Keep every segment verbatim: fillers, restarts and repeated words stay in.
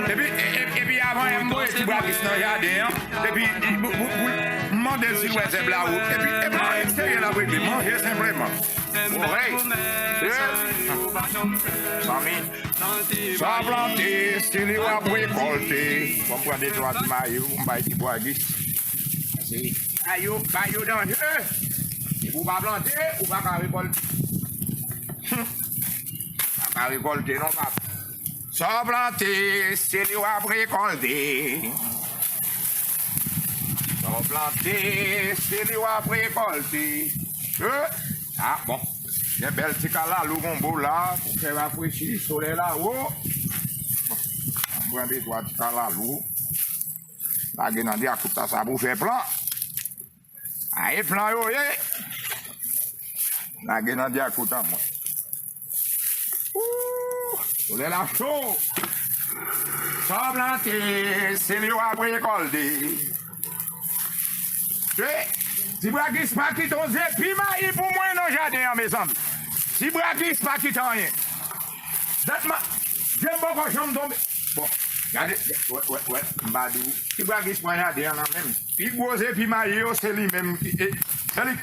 Epi, e- e- epi avan yè m voye ti brakis nan jaden an. Epi, m- m- m- m mande l si l wè zèb la wo. Epi, e pa anyen serye l ap regle, manje senpleman. Orèy. Zanmi. Sa w plante, se li w ap rekòlte. Bon, m pran de twa ti mayi, m bay ti brakis. Se, bay yo, bay yo danje. Epi w pa plante, ou pa ka rekòlte. Pa ka rekòlte non, papa. Sa w plante, se li w ap rekòlte. Sa w plante, se li w ap rekòlte. E, a, bon. Gen bèl ti kalalou gonbo la, pou fè rafrechi, solèy la wo. Bon, m pran de twa ti kalalou. Lage nan dyakout la sa pou fè plan. A, e plan yo ye. Lage nan dyakout an mwen. Ooh, solèy la cho. Sa w plante, se li w ap rekòlte. Ti brakis pa kite yon zepi mayi pou mwen nan jaden an, mezanmi. Ti brakis pa kite anyen. Dat ma, je m poko janm tonbe. Bon, gade, wè, wè, wè, m pa di w. Ti brakis pran jaden an nan men m. Pi gwo zepi mayi yo, se li menm ki, e, se li.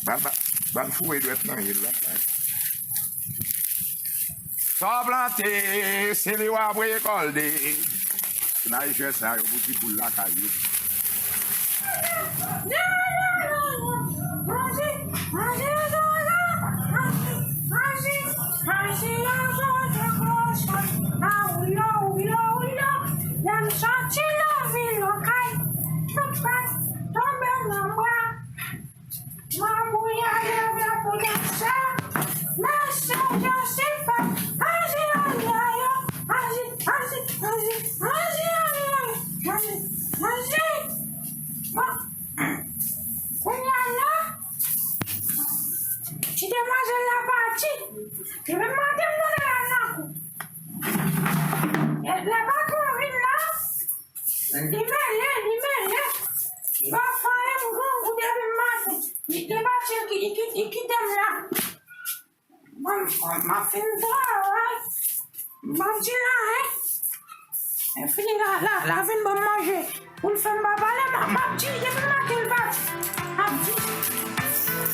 Ba, ba, ba m foure dwèt nan je l la. Sa w plante, se li w ap rekòlte. Ti mayi jwèt sa yo pou ti poul lakay yo. Mabouya leve pou danse. Mesye Joseph, aji, aji, ayo, aji, aji, aji, aji, aji, aji, aji. Bon. Kounye a la, ti demwazèl la pati. Depi maten m tande l nan kou. Lè patwon vin la, li mele, li mele. Li pa fè anyen, m grangou depi maten. Li te pati, li ki- li ki- li kite m la. Mwen, mwen, m ap fin travay. Mwen di la, hein. Lè fini la, la, la vin ban m manje. Pou l fè m pa pale, m ap- m ap di, depi maten l pati. M ap di.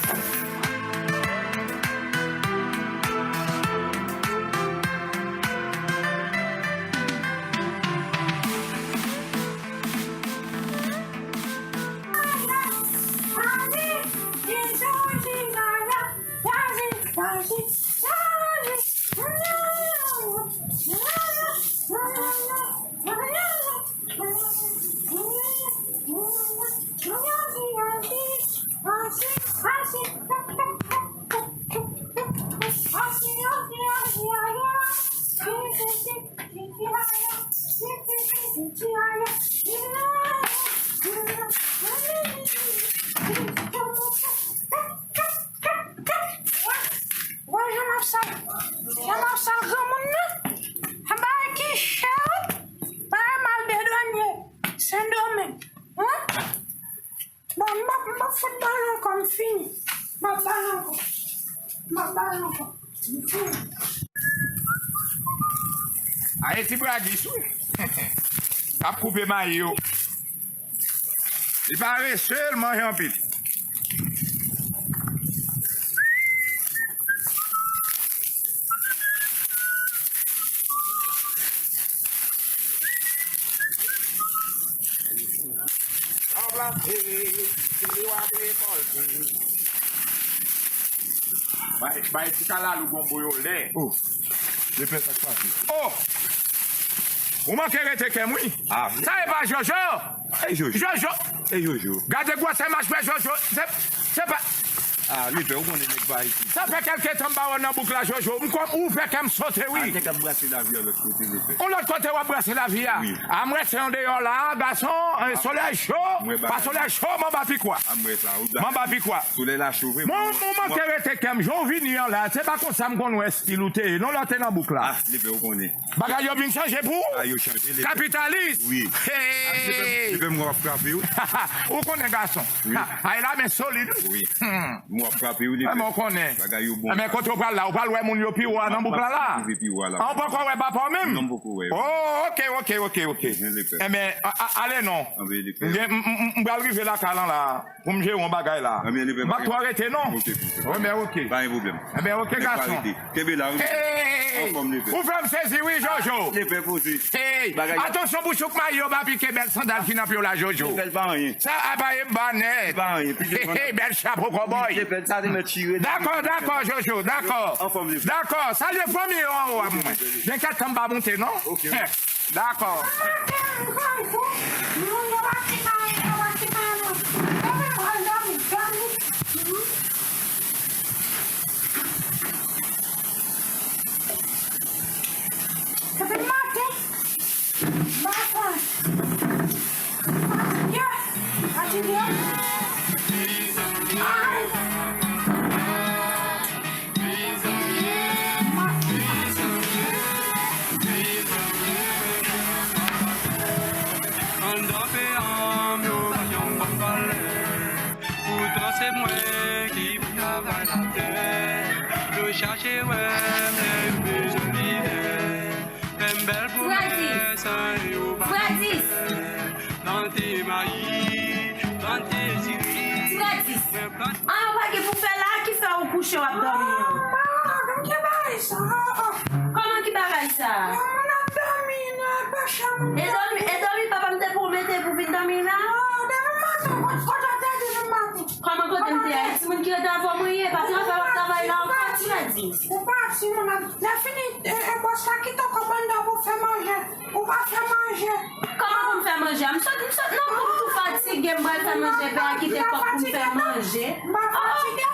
Wè jan m ap sal, jan m ap sal granmoun nan. Anba ki chè, pa mal dedwanye, Sendomeng. Hein? Bon, m p ap, m p ap fout ba l ankò, m fini. M p ap ba l ankò. M p ap ba l ankò. M fini. A, e ti bradis wi. K ap koupe mayi yo. Li parese, l manje anpil. Sa w plante, se li w ap rekòlte. Bay, bay ti kalalou gonbo yo lè. Oh, lepè, sa k pase? Oh! Ou manke rete kè m, wi. Ah, sa e pa Jojo? Ey, Jojo. Jojo. Ey, Jojo. Gade gwosè machwè Jojo. Se, se pa. Ah, lepè, ou konnen nèg pa isit. Sa fè kèlke tan m pa wè w nan bouk la, Jojo. M kwè ou fè kè m sote, wi. Ah, nèg ap brase lavi a lòt kote, lepè. On lòt kote w ap brase lavi a? Wi. A, m rete andeyò la, gason, eh, solèy cho. Pa solèy cho, manba pikwa. A, m wè sa, ou dakò. Manba pikwa. Solèy la cho vre. Mwen, ou manke rete kè m, jan w vini an la, se pa konsa m konn wè estil ou te ye, non, lè w te nan bouk la. Ah, lepè, ou konnen. Bagay yo vin chanje pou ou? Ah, yo chanje, lepè. Kapitalis. Wi. Hey! Ah, lepè, lepè, m wè w ap frape, wi. Ou konnen gason. Wi. Ha, ay la, men solid. Wi. Hmm. M w ap frape wi, lepè. Ebyen, w konnen. Bagay yo bon. Ebyen, kote w pral la? W pral wè moun yo pi wo a nan bouk la la? M ap rive pi wo a la. Ah, ou pòkò wè papa w menm? Non, m poko wè. Oh, ok, ok, ok, ok. Ebyen, lepè. Ebyen, a, a, ale non. Anben, lepè. M gen, m, m, m, m pral rive lakay lan la pou m jere yon bagay la. Ebyen, lepè. M p ap twò rete non. Ok, lepè. Ebyen, ok. Pa gen pwoblèm. Ebyen, ok, gason. Kenbe la, wi. Hey, hey, hey. Anfòm, lepè. Ou fè m sezi wi, Jojo. Ah, lepè poze. Hey, atansyon pou chouk mayi yo pa pike bèl sandal ki nan pye w la, Jojo. Lepè, l pa anyen. Sa a pa e ba nèt. L pa anyen. Hey, hey, bèl chapo kòbòy. Lepè, sa te mèt chire. Dakò, dakò, Jojo, dakò. Anfòm, lepè. Dakò, salye fanmi yo anwo a pou mwen. Gen kèk tan m pa monte non. Ok. Dakò. Anndan peyi a m yo pa janm ban m valè. Poutan se mwen ki pou travay latè. Yo chache wè m lè yo bezwen lidè. Fè m bèl pwomès, an yo pa fè. Plante mayi, plante diri. Mwen plante. Ah, ou pa gen pou fè la, ki fè ou kouche, w ap dòmi an? Ah, ah, ki bagay sa? Ah, ah. Kòman ki bagay sa? Yon moun ap dòmi nan pè chanm. E dòmi, e dòmi papa m te pwomete pou vin dòmi la? Non, depi maten, kote, kote w te di depi maten? Kòman kote m te ye? Timoun ki rete avè w mwen ye, pa travay, w ap travay la ankò, ti Gladys. Ou pati, moun ap, lè fini, e, e, bòs la kite w kòb anndan pou fè manje. Ou pa fè manje. Kòman pou m fè manje a? M sot, m sot nan kòb tou fatige, m pral fè manje, pè a kite kòb pou m fè manje. M pa fatige.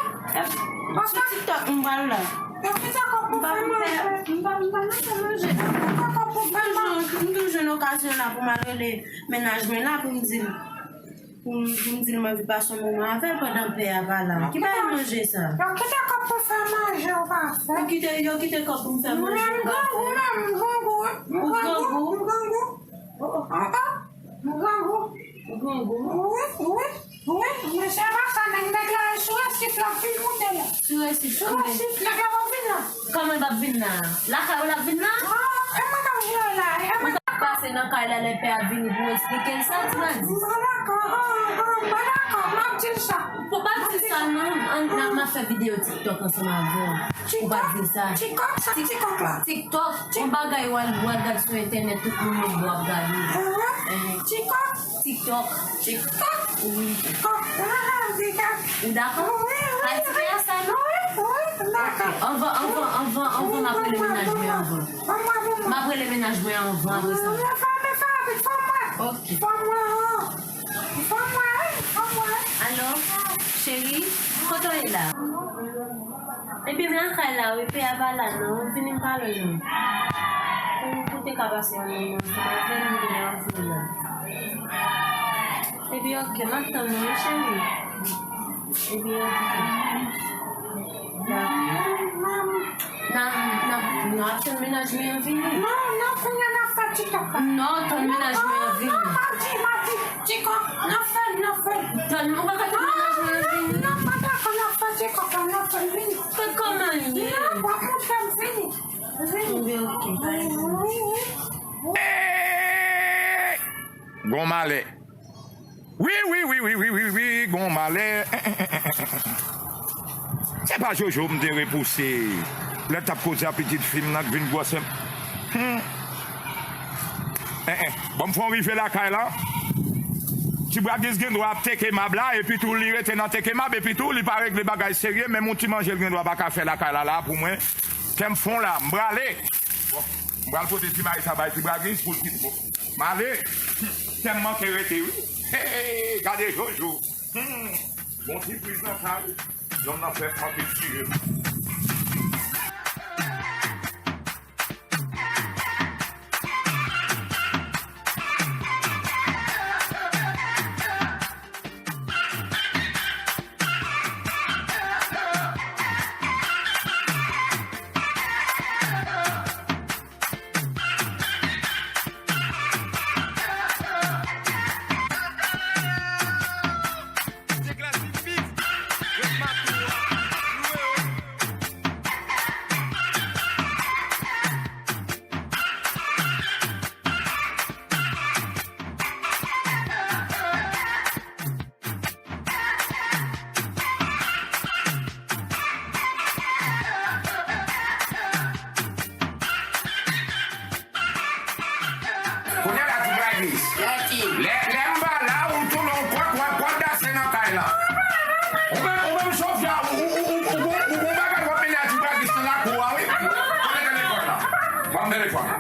Sou TikTok m pral la. Yo kite kòb pou fè manje. M pa, m pa nan fè manje. Yo kite kòb pou fè manje. M toujou, m toujou nan okazyon la pou m al rele mennaj mwen la pou m di l. Pou m, pou m di l m anvi pase yon moman avè l pandan pè a pa la. Ki bagay manje sa? Yo kite kòb pou fè manje, ou pa fè. Yo kite, yo kite kòb pou m fè manje, ou pa fè. Men m grangou, men m grangou, wi. M grangou, m grangou. Oh, oh. Ah, ah, m grangou. Ou grangou? Wi, wi, wi. Men se pa sa, nèg, nèg la sou resif la, fin moute la. Sou resif, sou resif, nèg la pa vin la. Kòman l p ap vin la? Lakay ou l ap vin la? Ah, e mwen k ap jere la, e mwen. Ou t ap pase nan kay la lè pè a vini pou w eksplike l sa, ti Gladys? M pa dakò, ah, ah, m pa dakò, m ap di l sa. Ou pa di l sa non, an, n ap, m ap fè videyo TikTok ansanm avè w. Ou pa di l sa. TikTok, sa TikTok la? TikTok, yon bagay w al, w al gad sou entènèt, tout moun yo w ap gade. Ah, TikTok? TikTok. TikTok? Wi. TikTok. Ah, TikTok. Ou dakò? Wi, wi. Al di pè a sa non? Wi, wi, m dakò. Ok, anvan, anvan, anvan, anvan, m ap rele mennaj mwen anvan. M ap rele mennaj mwen anvan apre sa. Fè, fè, fè rapid, fè m wè. Ok. Fè m wè, oh. Fè m wè, wi, fè m wè. Alo, cheri, kote w ye la? Ebyen, m lakay la, wi, pè a pa la, non. Vini m pale w, non. Pou, pou te ka pase yon moman ansanm avè m, m gen anvi la. Ebyen, ok, m ap tann ou, wi, cheri. Ebyen, ok. N a, n a, n a, n a tann mennaj mwen an vini. Non, non, kounye a n ap fè TikTok la. Non, tann mennaj mwen an vini. Non, non, madi, madi, TikTok, n ap fè, n ap fè. Tann, ou pa ka tann mennaj mwen an vini. Non, non, non, pa dakò, n ap fè TikTok la, n ap fè l vini. Kòman l ye? Non, w ap montre m vini. Vini. Ebyen, ok. Wi, wi, wi. Gon malè. Wi, wi, wi, gon malè. Se pa Jojo m te repouse lè l t ap koze a pitit fi m nan k vin gwòs. Hmm. Eh, eh. Bon, m fè w rive lakay la. Ti Bragis gen dwa ap teke mab la, epi tou li rete nan teke mab, epi tou li pa regle bagay serye, menm yon ti manje l gen dwa pa ka fè lakay la, la pou mwen. Kè m fon la, m prale. Bon, m pral pote ti mayi sa bay ti Bragis pou l kite. M ale. Kè m manke rete, wi. Hey, gade Jojo. Hmm. Bon ti priz nan sa, wi. Nonm nan fè m manke tire. Lè, lè m pa la, ou tounen yon kòk, w ap kòdasen nan kay la. Ou menm, ou menm Sofia, ou, ou, ou, ou, ou, ou gon bagay w ap mennen a Ti Bwa Gis nan lakou a, wi. Ban m telefòn la. Ban m telefòn la.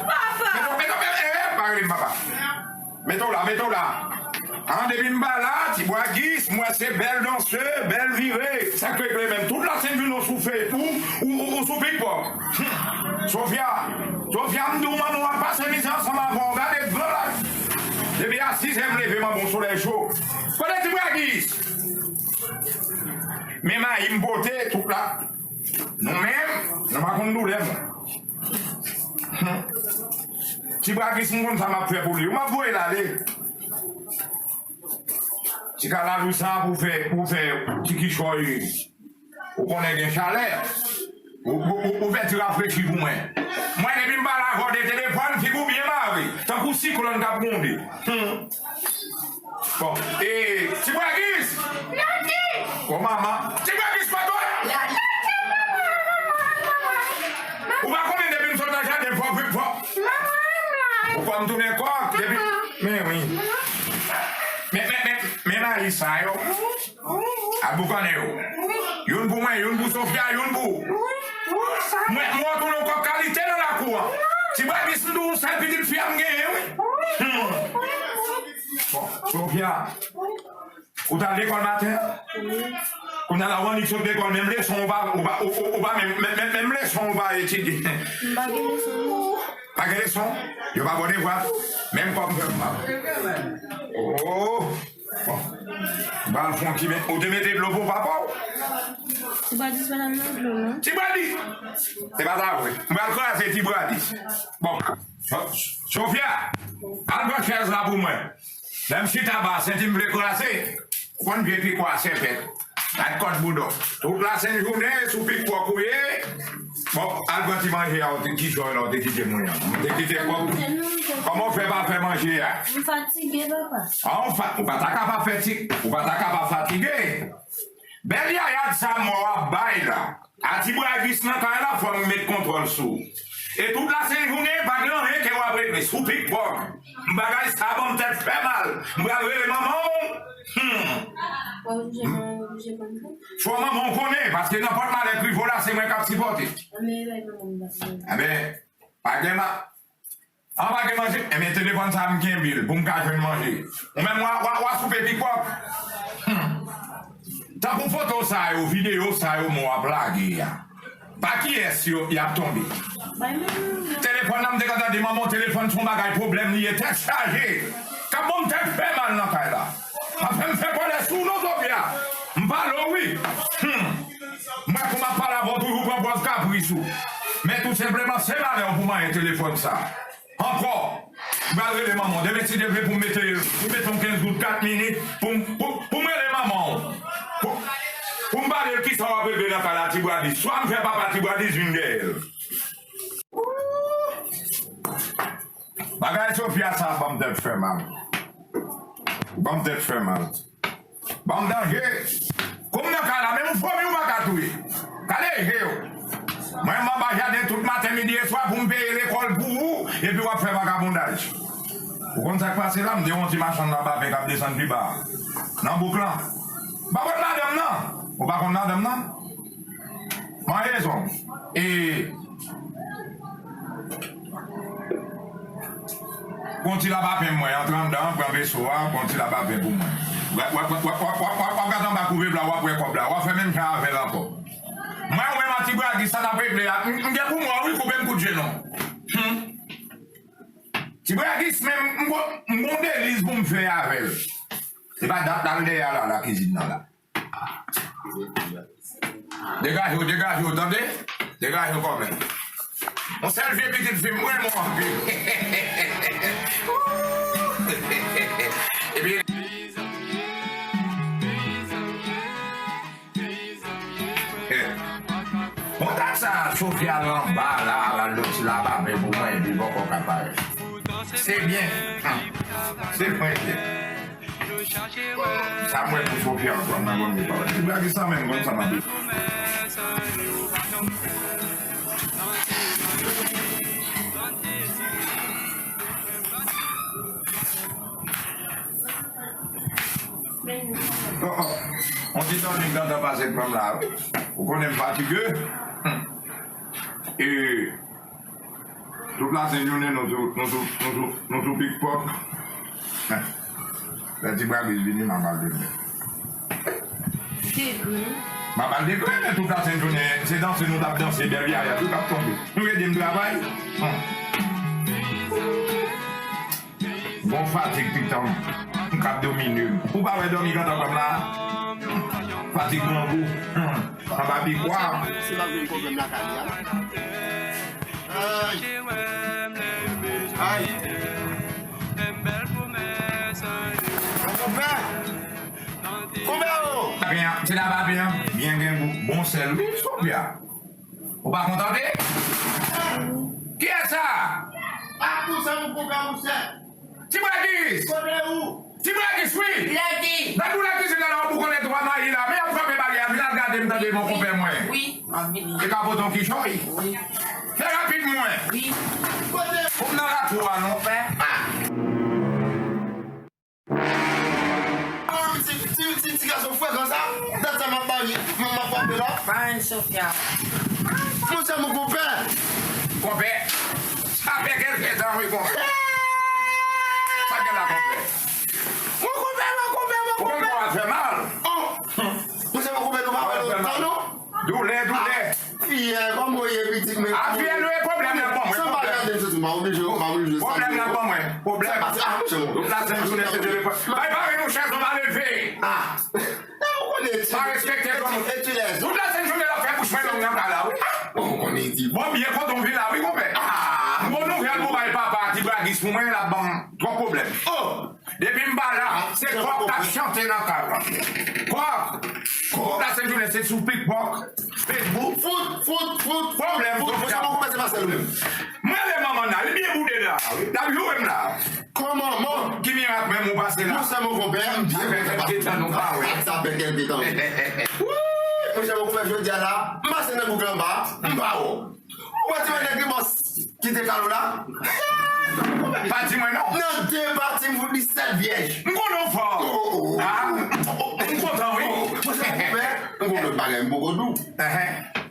Papa! Mete w, mete w, mete w, eh, pa rele m papa. Mete w la, mete w la. An, depi m pa la, Ti Bwa Gis, m wè se bèl danse, bèl vire. Sa k regle menm. Tout la Sent Jounen w sou Facebook, ou, ou, ou sou TikTok. Hmm. Sofia, Sofia, m di w manman w ap pase mizè ansanm avè w. Gade gran la. Depi a sizè m leve, manman, w solèy cho. Kote Ti Bwa Gis? Men mayi m pote, tout la. Nou menm, nou pa konn doulè, mwen. Hmm. Ti Bwa Gis, m konn sa m ap fè pou li. M ap voye l ale. Ti kalalou sa pou fè, pou fè ti kichòy. Ou konnen gen chalè. Ou, ou, ou, ou fè ti rafrechi pou mwen. Mwen, depi m pale avè w de telefòn, figi w byen mare. Tankou siklòn k ap gwonde. Hmm. Bon, e, Ti Bwa Gis! Lati! Kòman, man? Ti Bwa Gis, pa dwe! Lati! Ou pa konnen depi m sot nan jaden, fò, fò. Ou kwè m tounen kòk depi. Men wi. Men, men, men, men mayi sa yo. Al boukannen yo. Youn pou mwen, youn pou Sofia, youn pou. Mwen, mwen tounen kòk kalite nan lakou an. Ti Bwa Gis, m di w, sèl pitit fi a m genyen, wi. Hmm. Bon, Sofia, ou t al lekòl maten an? Wi. Kounye a la, ou annik sot lekòl, menm leson ou pa, ou pa, ou, ou, ou pa menm, menm, menm, menm leson ou pa etidye. M pa gen leson, non. Pa gen leson? Yo pa ba w devwa? Menm kòb m fè pou m pa. Oh! Bon. M pral fè yon ti men, ou te mete dlo pou papa w? Ti Bwa Gis pa t al nan dlo, non. Ti Bwa Gis! Se pa ta vre. M pral kraze Ti Bwa Gis. Bon. So-, Sofia, al pran chèz la pou mwen. Lè m chita ba, senti m vle kraze. Ou konn vye pikwa sèpèt. Gad kòd boudon. Tout la sent jounen, sou pikwa ou ye. Bon, al pran ti manje a, ou te kichòy la, ou te kite mwen an. Ou te kite kòb. Kòman w fè pa fè manje a? M fatige, papa. Ah, ou fa-, ou pa ta ka pa fatig-, ou pa ta ka pa fatige. Bèl yaya sa mò ap bay la. A Ti Bwa Gis nan kay la, fò m met kontwòl sou ou. E tout la sent jounen, pa gen anyen ke w ap regle. Sou pikpòk. M bagay sa ban m tèt fè mal. M pral rele manman w. Hmm. Fò manman w konnen, paske nenpòt malè k rive w la, se mwen k ap sipòte. Enben, pa gen ma-, An pa gen manje? Enben, telefòn sa a m kenbe l pou m ka jwenn manje. Ou menm w a, w a, w a soupe pikpòk? Hmm. Tankou foto sa yo, videyo sa yo mò ap lage a. Pa kiyès yo, y ap tonbe? Telefòn nan m te ka tande manman w telefòn se yon bagay pwoblèm li ye, tèt chaje. K ap ban m tèt fè mal nan kay la. Pa fè m fè kòlè sou w non, Sofia. M pale w wi. Hmm. M wè kòman m ap pale avè w toujou pran pòz kapris ou. Men tou senpleman, se malè w pou manyen telefòn sa. Ankò. M pral rele manman w. Demen, si Dye vle, pou m mete, pou m mete yon kenz goud kat minit, pou m, pou, pou m rele manman w. Pou, pou m pale l kisa w ap regle nan kay la, Ti Bwa Gis. Swa m fè papa Ti Bwa Gis vin dèyè l. Bagay Sofia sa ban m tèt fè mal. Ban m tèt fè mal. Ban m danje. Kou m nan kay la, menm fwomi ou pa ka touye. Kale je w. Mwen m anba jaden tout maten, midi e swa pou m peye lekòl pou ou, epi w ap fè vagabondaj. Ou konn sa k pase la? M te wè yon ti machann labapen k ap desann pi ba a. Nan bouk lan. M pa konn madanm nan. Ou pa konn madanm nan? Mwen rezon. E Gon ti labapen mwen, antre anndan an, pran veso a, gon ti labapen pou mwen. W ap, w ap, w ap gade anba kouvèb la, w ap wè kòb la, w ap fè menm jan avè l ankò. Mwen ou menm a Ti Bwa Gis, sa n ap regle a, m, m gen pou mò wi, koupe m kout je non. Hmm. Ti Bwa Gis, men m, m gon, m gon deliz pou m fè avè l. Se pa dat la l dèyè a la, lakizin nan la. Degaje w, degaje w, tande? Degaje w kòmè. Yon sèl vye pitit fi m, mwen renmen w anpil. Epi, bon, dat sa, Sofia anba la, al al doti labapen pou mwen, epi bòkò ka parèt. Se byen. Se mwen byen. Sa mwen pou Sofia ankò, mwen konn li pa. Ti Bwa Gis sa menm, konn sa m ap di. Oh, oh. On ti tan li gentan pase pran m la, wi. Ou konnen m fatige. Hmm. E tout la sent jounen, nou sou, nou sou, nou sou, nou sou pikpòk. Lè ti Bradis vini, m ap al demen. Demen? M ap al demen, men tout la sent jounen, se danse nou t ap danse, dèyè a, tout ap tonbe. Nou ede m travay. Hmm. Bon fatig pitan m, m k ap domine m. Ou pa wè dòmi gentan pran m la? Fatig grangou, hmm, anba pikwa. Si m ap gen pwoblèm lakay li a. Ay. Ay. Konpè! Konpè o! Byen, se la pa byen, byen gen gou, bon sèl, wi, Sofia. Ou pa kontante? Kiyès sa? A, konsa nou konpè, monchè. Ti Bradis! Kote ou? Ti Bradis, wi! Lèdi! Nan tou lakizin nan la, ou pou konnen twa mayi la, men y ap frape bagay a, vin al gade m tande, mon konpè mwen. Wi, m ap vini. E ka pote yon kichòy? Wi. Fè rapid mwen. Wi. Kote? Ou m nan lakou a, non? Konpè. A! Ah, ti, ti, ti, ti gason frekan sa. Dat sa m ap bari, m ap frape la. Pa renmen Sofia. Monchè, mon konpè. Konpè. Sa fè kèlke tan, wi, konpè. Sa gen la, konpè? Mon konpè, mon konpè, mon konpè. Ou konpè, w ap fè mal. Oh. Monchè, mon konpè, nou pa wè lontan, non. Doulè, doulè. Afyè, kòman w ye, pitit mwen? Afyè, nou e pwoblèm nan ban mwen. San pa gade m soti, m pa oblije, m pa oblije. Pwoblèm nan ban mwen. Pwoblèm. Sa pase, ah, monchè, bon. Tout la sent jounen se telefòn. Bay pare nou chèz, nou pa leve. Ah. Nan, ou konnen, ti, pa respekte ti, granmoun. Tout la sent jounen l ap fè bouch mwen long nan kay la, wi. Ah, ou konnen, ti. Bon, byen kontan w vin la, wi, konpè. Ah. Bon nouvèl pou bay papa, ti Bradis pou mwen, l ap ban m twòp pwoblèm. Oh. Depi m pa la, se kòk k ap chante nan kay la. Kòk! Kòk la sent jounen se sou pikpòk, Facebook. Fout, fout, fout, pwoblèm, fout. Monchè, mon konpè, se pa sèl ou menm. Mwen rele manman nan, li byen boude la, wi. L ap joure m la. Kòman, man? Ki mirak menm ou pase la? Monchè, mon konpè, m byen kontan. Sa fè kèlke tan nou pa wè. Sa fè kèlke tan, wi. Wi, monchè, mon konpè, jodi a la, m pase nan bouk la anba, m pa wè w. Ou pa di mwen nèg li bòs kite kalo la? Pa di mwen non. Nan de pati m fout li sèt vyèj. M konnen w fò. Oh, oh, oh. Ah, m kontan, wi. Oh, oh. Monchè, konpè, m gon lòt bagay m poko di w.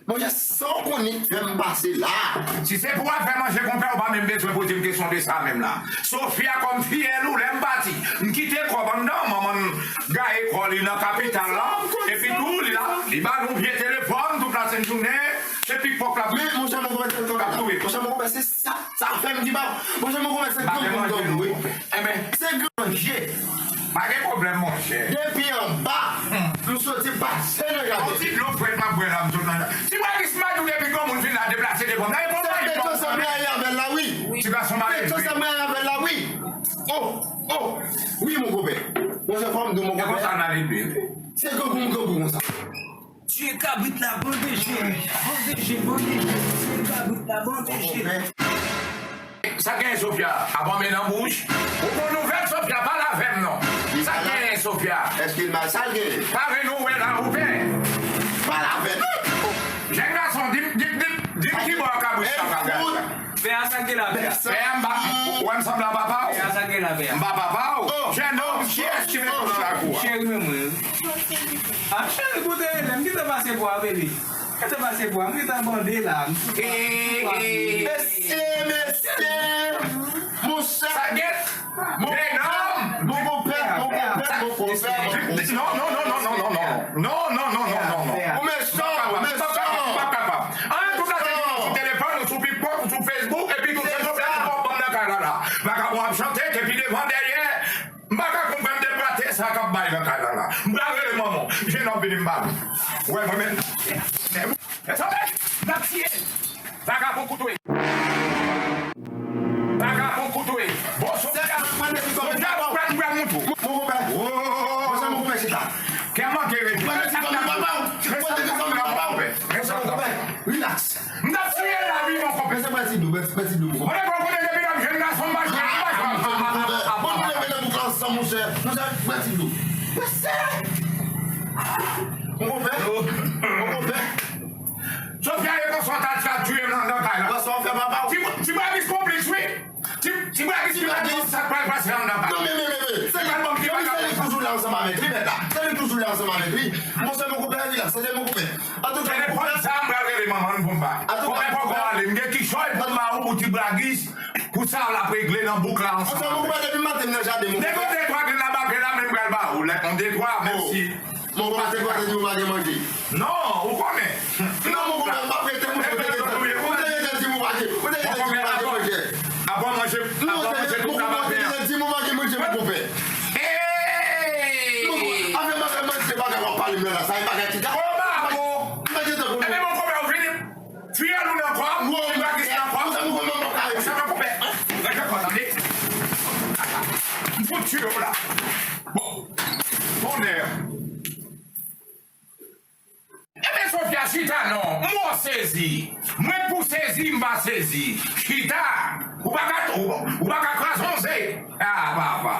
Monchè, sa w konnen k fè m pase la. Si se pou afè manje, konpè, ou pa menm bezwen poze m kesyon de sa menm la. Sofia kòm fiyèl ou, lè m pati, m kite kòb anndan, manman m gaye kò li nan kapital la, epi tou li la, li ba nou vye telefòn tout la sent jounen. Se pikpòk la. Men, monchè, mon konpè, se l k ap touye. Monchè, mon konpè, se sa, sa fè m ki pa. Monchè, mon konpè, se grangou m tande, wi. Enben. Se granje. Pa gen pwoblèm, monchè. Depi anba, m soti pase nan jaden. Yon ti dlo frèt m ap bwè la, m sot nan jaden. Ti Bradis, m a di w depi granmoun vin la deplase devan m la, e bon bagay. Se Beto sanble avè l la, wi. Ti gason malelve. Beto sanble avè l la, wi. Oh, oh. Wi, mon konpè. Monchè, fò m di w, mon konpè. E konsa n a leve. Se grangou m grangou konsa. Tiye kabrit la, bande je. Bande je, bande je. Tiye kabrit la, bande je. Sa k genyen, Sofia? Ap anmè nan bouch. Ou gon nouvèl, Sofia? Pale avè m non. Sa k genyen, Sofia? Èske l mal? Sa l genyen? Pare nou wè la, ou pè? Pale avè m. Jèn gason, di m, di m, di m, di m ki bò kabrit la pral. Pè a, sa k gen la, pè a? Pè a, m pa, ou wè m sanble a papa w? Pè a, sa k gen la, pè a? M pa papa w? Jènòm, kiyès ki mete w nan lakou a? Cheri, men mwen. Ah, cheri, koute, rele m, kite pase bwa, baby. Kite pase bwa, m gentan bande la. Mesye, mesye, monchè. Sa gen? Mon konpè, mon konpè, mon konpè, mon konpè. Non, non, non, non. Ou mechan, ou mechan. M pa kapab, m pa kapab. An, tout la sent jounen sou telefòn, ou sou TikTok, ou sou Facebook, epi tout se pwoblèm ou ban m nan kay la la. Vakabon ap chante, depi devan, dèyè. M pa ka konprann de prate sa k ap bay nan kay la la. M pral rele manman. Jènòm vini m ba nou. Wè mwen menm. Mèt anmè, n ap tiye. Vakabon kout wi. Vakabon kout wi. Bon, Sofia, Sofia, m pral, m pral moutre w. Mon konpè. Monchè, mon konpè, chita. Kè m manke redi. Mwen te di fanmi papa w. Mwen te di fanmi papa w. Monchè, mon konpè, relax. M t ap tiye l la wi, mon konpè. Mesye, pran ti dlo, pran ti dlo, mon konpè. Mwen te konn konnen depi l ap jèn gason, m pa jwe, m pa jwe. Bon, nou leve nan bouk la ansanm, monchè. Monchè, pran ti dlo. Mesye! Mon konpè. Mon konpè. Sofia, e konsa w ta, ta tiye m nan, nan kay la. Konsa w fè papa w. Ti, ti Bradis konplis, wi. Ti, ti Bradis, ti Bradis, sa k pral pase anndan kay la. Non, men, men, men, men. Se kalman ki pa ka fè sa. Li toujou la ansanm avèk li, mèt la. ansanm avèk li. Monchè, mon konpè, rilaks, tande, mon konpè. Antouka, telefòn sa, m pral rele manman l pou m ba. Antouka, kòman poko ale? M gen kichòy pou m ba ou pou Ti Bragis, pou sa l ap regle nan bouk la ansanm avèk. Monchè, mon konpè, depi maten m nan jaden, mon konpè. Depi de twa grenn la bake la, men m pral ba ou. Lè konn de twa, menm si. Mon konpè, te konpè di ou pa gen manje. Non, ou konnen. Non, mon konpè, m ap rete, monchè, ou te gentan, ou te gentan di m ou pa gen, ou te gentan di m ou pa gen manje. Avan manje, avan manje tout sa m ap fè a. Di m ou pa gen manje, mon konpè. Hey! Afè bagay manje, se bagay w ap pale m nan la, sa e bagay ki ka. Kòman, bon? M pa gentan konnen. Ebyen, mon konpè, ou vini. Fiyèl ou nan kò m, ou pa gen nan kò m. Monchè, mon konpè, m ap kare. Monchè, mon konpè. Rete kò, tande. M fout tiye w la. Bon. Bonè. Ebyen, Sofia, chita non. M wè w sezi. Mwen pou sezi, m pa sezi. Chita. Ou pa ka, ou, ou pa ka kraze yon ze. Ah, papa.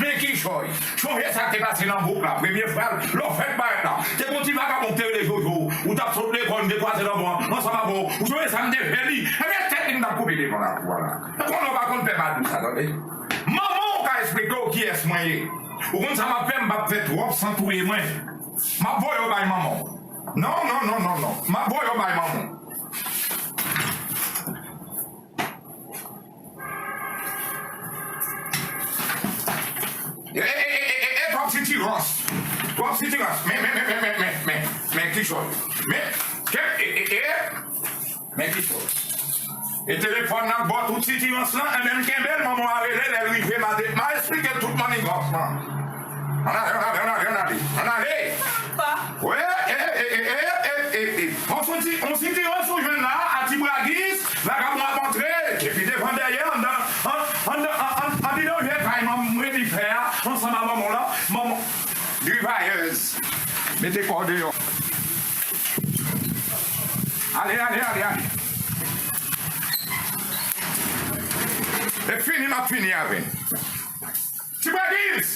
Men kichòy. Chonje sa k te pase nan bouk la. Premye fwa, lè w fèk parèt la. Te gon ti vagabon k te rele Jojo. Ou t ap sot lekòl, m te kwaze nan bò, ansanm avè w. Ou sonje sa m te fè li? Ebyen, tèt li m t ap koupe devan lakou a la. Ou konnen w pa konn pè badou sa, tande. Manman w ka esplike w kiyès mwen ye. Ou konn sa m ap fè, m p ap fè twòp san touye mwen. M ap voye w bay manman w. Non, non, non, non, non. M ap voye w bay manman w. E, e, e, e, e, e, twòp sitirans. Twòp sitirans. Men, men, men, men, men, men, men, men, kichòy. Men, ke, e, e, e, men kichòy. E telefòn nan bò tout sitirans lan, e menm kenbe l, manman a rele, lè l rive, m a de-, m a esplike tout mannigans lan. Ann ale, ann ale, ann ale, ann ale, ann ale. Papa. Wi, e, e, e, e, e, e, e. On siti-, on sitirans ou jwenn la, a Ti Bragis, vagabon ap antre, epi devan dèyè, anndan, an, anndan, an, an, andidan vye kay manman mwen li fè a, ansanm a manman w lan, manman, drivayèz, mete kò w deyò. Ale, ale, ale, ale. E fini, m ap fini avè l. Ti Bragis!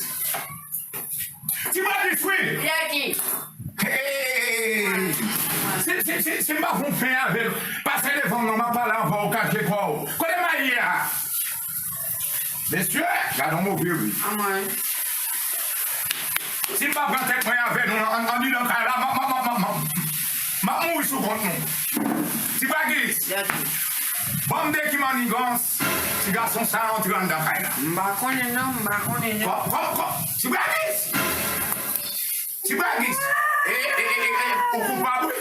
Ti Bragis, wi! Yè ki? Hey! Si, si, si, si m pa fè yon fen avè l, pase devan m non, m ap pale avè w, kache kò w. Kote m a ye a? Mesye, gade yon move ri. Anmwey. Si m pa pran tèt mwen avè nou, an, andidan kay la, m ap, m ap, m ap, m ap, m ap, m ap mouri sou kont nou. Ti Bragis. Yè ki? Ban m de ki mannigans, ti gason sa a antre anndan kay la. M pa konnen non, m pa konnen non. Kò, kò, kò. Ti Bragis! Ti Bragis! E, e, e, e, e, ou koupab, wi.